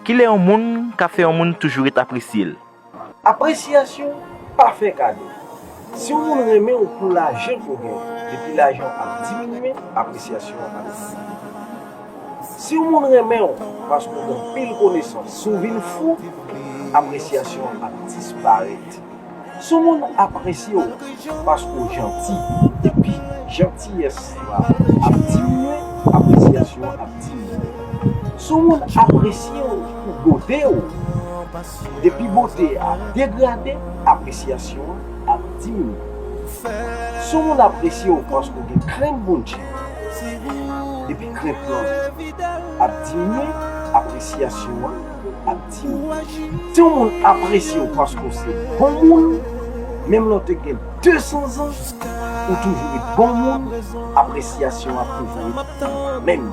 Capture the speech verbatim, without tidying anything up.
Kilè yon moun ka fè yon moun toujou ret apresye l? Apresyasyon pa fè kado. Si yon moun renmen w pou lajan ke w genyen, depi lajan ap diminye, apresyasyon an ap diminye. Si yon moun renmen w paske w gen anpil konesans, si w vin fou, apresyasyon an ap disparèt. Si yon moun apresye w paske w janti, epi jantiyès la ap diminye, apresyasyon an ap diminye. Si yon moun apresye w pou bote w, depi bote a degrade, apresyasyon an ap diminye. Si yon moun apresye w paske w gen krent Bondye, depi krent lan ap diminye, apresyasyon an ap diminye. Si yon moun apresye w paske w se bon moun, menm lè w te gen de san zan, ou toujou ret bon moun, apresyasyon an ap toujou ret menm.